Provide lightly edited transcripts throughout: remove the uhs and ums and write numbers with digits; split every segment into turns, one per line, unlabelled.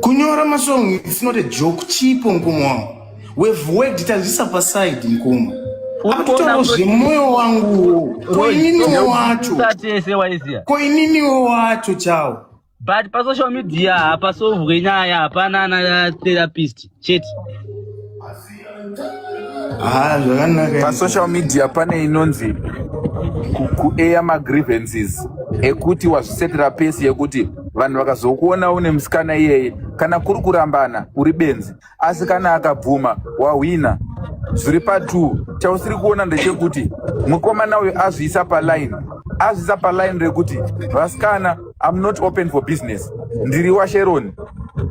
Kunyora masong it's not a joke, chipo mukoma wangu. We've worked tazvisa paside mukoma. Akutaura zvemoyo wangu. Ko ininiwo wacho.
Tese waiziya.
Ko ininiwo wacho chawo.
But pa social media hapasovwe nyaya hapana ana therapist chete.
Ah, zvakanaka.
Pa social media pane inonzi kueya magrievances ekuti wazvisetera pesi yekuti vanhu vakazokuona une musikana iyeye kana kuri kurambana uri benzi asi kana akabvuma wahwina zviri patwo chausiri kuona ndechekuti mukomana uyu azviisa paline azviisa paline rekuti vasikana am not open for business ndiri washeron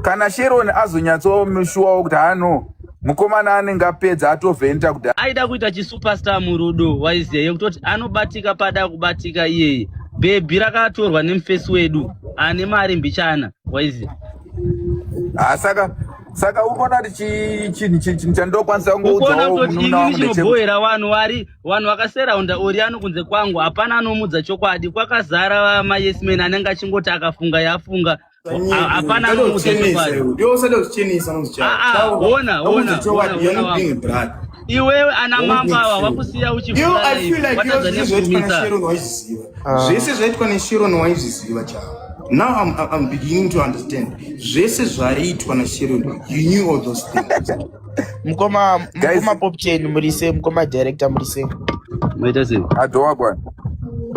kana sheron azonyatsomushuwawo kuti hano mukomana anenge apedza atovhenta kuti
aida kuita chisuperstar murudo waiziya yekutoti anobatika pada kubatika iyeye bhebhi rakatorwa nemufesi wedu ane mari mbichana waiziya.
Ah, saka saka unoona kuti chinhu chinhu chandokwanisa
kungoudzawo munun'una wangu ndechekuti vanhu vari vanhu vakaseraunda Oriano kunze kwangu hapana anomudza chokwadi kwakazara mayesmen anenge achingoti akafunga yafunga hapana anomuudza chokwadi. Ah, ah, ona ona ona iwewe ana mambo ava wakusiya
uchivhura zvese zvaitwa nesharon waizviziva chavo. Now I'm beginning to understand zvese zvaiitwa nasharon. You knew all those things.
Mukoma, mukoma Popchain muri sei? Mukoma director muri sei?
Maita sei?
Adowagwa.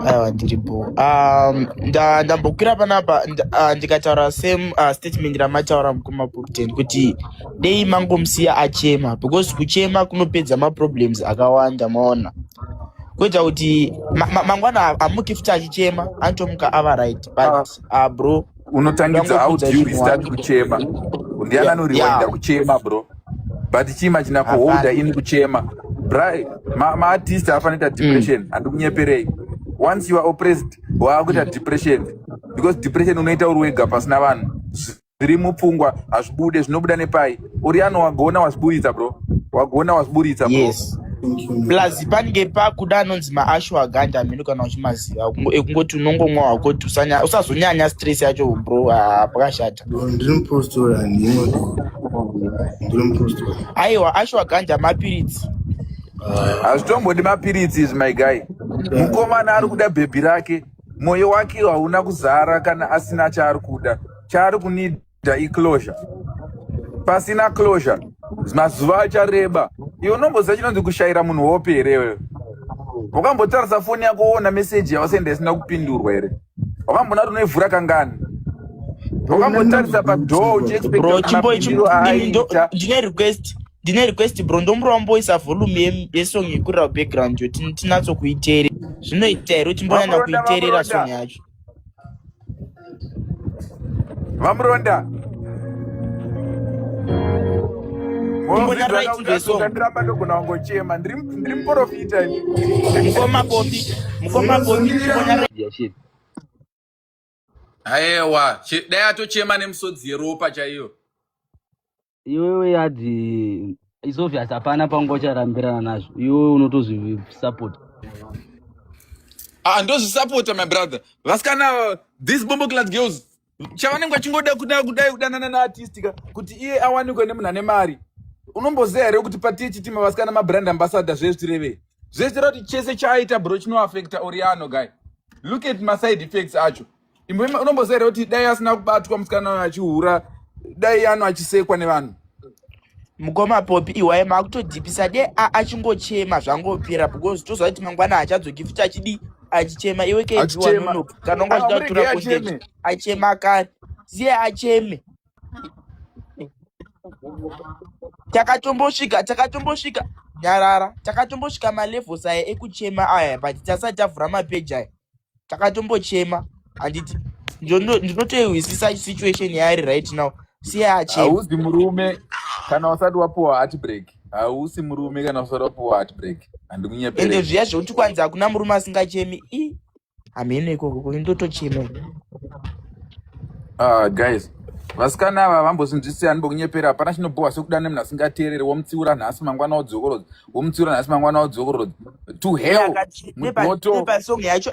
Aiwa, ndiripo. Ndambokwira panapa ndikataura same statement ramataura mukoma Popchain kuti dei mangomusiya achema because kuchema kunopedza maproblems akawanda maona. Kuita kuti mangwana amuki futi achichema anotomuka ava right but bro
unotangidza how do you restart kuchema ndiani anoriwainda kuchema bro but chima china kuholda ini kuchema bra maartist afanira depression handikunyeperei. Once you are oppressed waakuita depression because depression unoita uri wega pasina vanhu zviri mupfungwa hazvibude zvinobuda nepai Oriano wagona wazviburitsa bro wagona wazviburitsa bro.
Yes. Plus panenge pakuda anonzi maashwagandha amene kana uchimaziva ekungoti unongomwa wako kuti usazonyanya stress yacho bro pakashata.
Ndiri mupostori handimo ndiri mupostori.
Aiwa ashwagandha mapiritsi.
Hazvitombodi mapiritsi izvi my guy. Mukomana ari kuda bhebhi rake mwoyo wake hauna kuzara kana asina chaari kuda chaari kunida iclosure pasina closure mazuva achareba iwe unomboziva chinonzi kushayira munhu hope here iwewe wakambotarisa foni yako woona meseji yawasenda isina kupindurwa here wakamboona kuti unoivhura kangani wakambotarisa padhoo uchiexpectamapindiro aaita.
Ndine request bro ndomuromboisa volume yesong yekurira background yo tinatso kuiteerera zvinoita here timbonyanya kuiteerera song yacho.
Vamuronda ndiramba ndogona kungochema ndiri muprofita.
Mukoma Popi, mukoma Popi.
Aiwa dai atochema nemusodzi yeropa chaiyo.
Iwewe yadhi it's obvious hapana panga ucharambirana nazvo iwewe unotozvisapota.
Ah, ndozvisapota my brother. Vasikana these bomboclad girls chavanenge vachingoda kuda kudai kudanana naartist ka kuti iye awanikwe nemunhu ane mari. Unomboziva here kuti patie chitima vasikana mabrand ambassador zvezvitirevei zvezvitira kuti chese chaaita bro chinoafecta Oriano guy. Look at maside effects acho. Unomboziva here kuti dai asina kubatwa musikana uyo achihura dai ano achisekwa nevanhu.
Mukoma Popi iwai makutodhipisa de achingochema zvangopera because toziva kuti mangwana achadzoki futi achidi achichema iwe kejiwanonoka kana unga achida kutora content achema kare siye acheme. Takatombosvika nyarara takatombosvika malevels aya ekuchema aya but tasati tavhura mapeji aya takatombochema handiti ndinotoihwisisa situation yaari right now siye achema.
Hauzi murume kana usati wapuwa heartbreak. Hausi murume kana usati wapuwa heartbreak. Handikunyeperei.
Ende zviya zvekuti kwanzi hakuna murume asingachemi i hameno ikoko ndotochema.
Ah, guys vasikana ava vambozvinzwisisa handimbokunyepera hapana chinobhowa sekuda nemunhu asingateereri womutsiura nhasi mangwana wodzokorodza womutsiura nhasi mangwana wodzokorodza to hell mudhoto.
Nepasong yacho.